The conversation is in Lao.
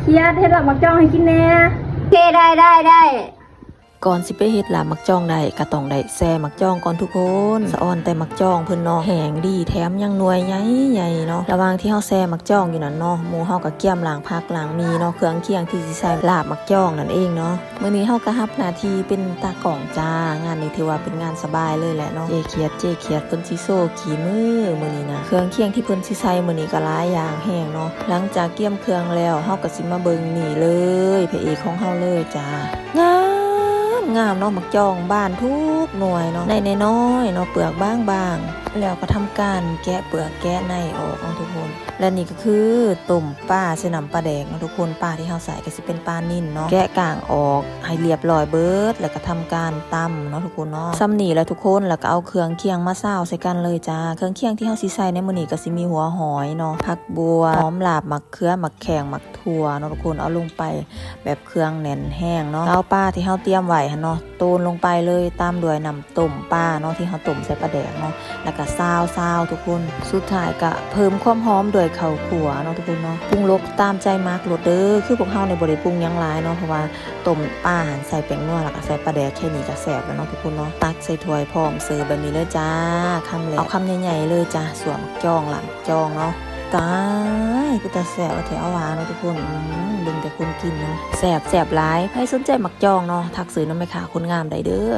ຄຽດ ເຮັດລາບໝາກຈອງໃຫ້ກິນແດ່. ໂອເຄ ໄດ້ ໄດ້ ໄດ້. ກ່ອນຊິໄປເຮັດລາບໝາກຈອງໄດ້ ກໍຕ້ອງໄດ້ແຊ່ໝາກຈອງກ່ອນທຸກຄົນ. ສະອອນແຕ່ໝາກຈອງເພິ່ນເນາະ ແຮງດີແຖມຍັງໜ່ວຍໃຫຍ່ໆເນາະ. ລະຫວ່າງທີ່ເຮົາແຊ່ໝາກຈອງຢູ່ນັ້ນເນາະ ໝູ່ເຮົາກໍກຽມລ້າງຜັກລ້າງໝີ່ເນາະ ເຄື່ອງຄຽງທີ່ຊິໃສ່ລາບໝາກຈອງນັ້ນເອງເນາະ. ມື້ນີ້ເຮົາກໍຮັບໜ້າທີ່ເປັນຕາກ້ອງຈ້າ. ງານນີ້ຖືວ່າເປັນງານສະບາຍເລີຍແຫຼະເນາະ. ເຈ້ຂຽດ ເຈ້ຂຽດເພິ່ນຊິໂຊຂີ້ມືມື້ນີ້ນະ. ເຄື່ອງຄຽງທີ່ເພິ່ນຊິໃສ່ມື້ນີ້ກໍຫຼາຍຢ່າງແຮງເນາະ. ຫຼັງຈາກກຽມເຄື່ອງແລ້ວ ເຮົາກໍຊິມາເບິ່ງນີ້ເລີຍ ພະເອກຂອງເຮົາເລີຍຈ້າ. ງາມ ງາມເນາະ ໝາກຈອງບານທຸກໜ່ວຍເນາະ ໃນນ້ອຍໆເນາະ ເປືອກບາງໆ. ແລ້ວກໍທຳການແກະເປືອກແກະໃນອອກເນາະທຸກຄົນ. ແລະນີ້ກໍຄືຕົ້ມປາໃສ່ນ້ຳປາແດກເນາະທຸກຄົນ. ປາທີ່ເຮົາໃສ່ກໍຊິເປັນປານິນເນາະ. ແກະກ້າງອອກໃຫ້ລຽບຮ້ອຍເບີດ ແລ້ວກໍທຳການຕຳເນາະທຸກຄົນເນາະ. ສ່ຳນີ້ແຫຼະທຸກຄົນ ແລ້ວກໍເອົາເຄື່ອງຄຽງມາຊາວໃສ່ກັນເລີຍຈ້າ. ເຄື່ອງຄຽງທີ່ເຮົາຊິໃສ່ໃນມື້ນີ້ກໍຊິມີຫົວຫອຍເນາະ ຜັກບົ່ວ ຫອມລາບ ໝາກເຂືອ ໝາກແຂ້ງ ໝາກ ຖົ່ວເນາະທຸກຄົນ ເອົາລົງໄປແບບເຄື່ອງແໜ້ນແຮງເນາະ. ເອົາປາທີ່ເຮົາຕຽມໄວ້ຫັ້ນເນາະ ໂຕນລົງໄປເລີຍ ຕາມດ້ວຍນ້ຳຕົ້ມປາເນາະ ທີ່ເຮົາຕົ້ມໃສ່ປາແດກເນາະ ແລ້ວກໍຊາວໆທຸກຄົນ. ສຸດທ້າຍກໍເພີ່ມຄວາມຫອມດ້ວຍເຂົ້າຂົ້ວເນາະທຸກຄົນເນາະ. ປຸງລົດຕາມໃຈມັກໂລດເດີ. ຄືພວກເຮົານີ້ບໍ່ໄດ້ປຸງຫຍັງຫຼາຍເນາະ ເພາະວ່າຕົ້ມປາຫັ້ນໃສ່ແປ້ງນົວ ແລ້ວກໍໃສ່ປາແດກ ແຄ່ນີ້ກໍແຊບແລ້ວເນາະທຸກຄົນເນາະ. ຕັກໃສ່ຖ້ວຍພ້ອມເສີບແບບນີ້ເລີຍຈ້າ. ຄຳແລກ ເອົາຄຳໃຫຍ່ໆເລີຍຈ້າ ສ່ວນໝາກຈອງລາບ ຈອງເນາະ. ຕາຍ ເປັນຕາແຊບແທ້ ເອົາວ່າເນາະທຸກຄົນ. ອືມ ເບິ່ງແຕ່ຄົນກິນເນາະ ແຊບ ແຊບຫຼາຍ. ໃຜສົນໃຈໝາກຈອງເນາະ ທັກຊື້ນຳແມ່ຄ້າຄົນງາມໄດ້ເດີ.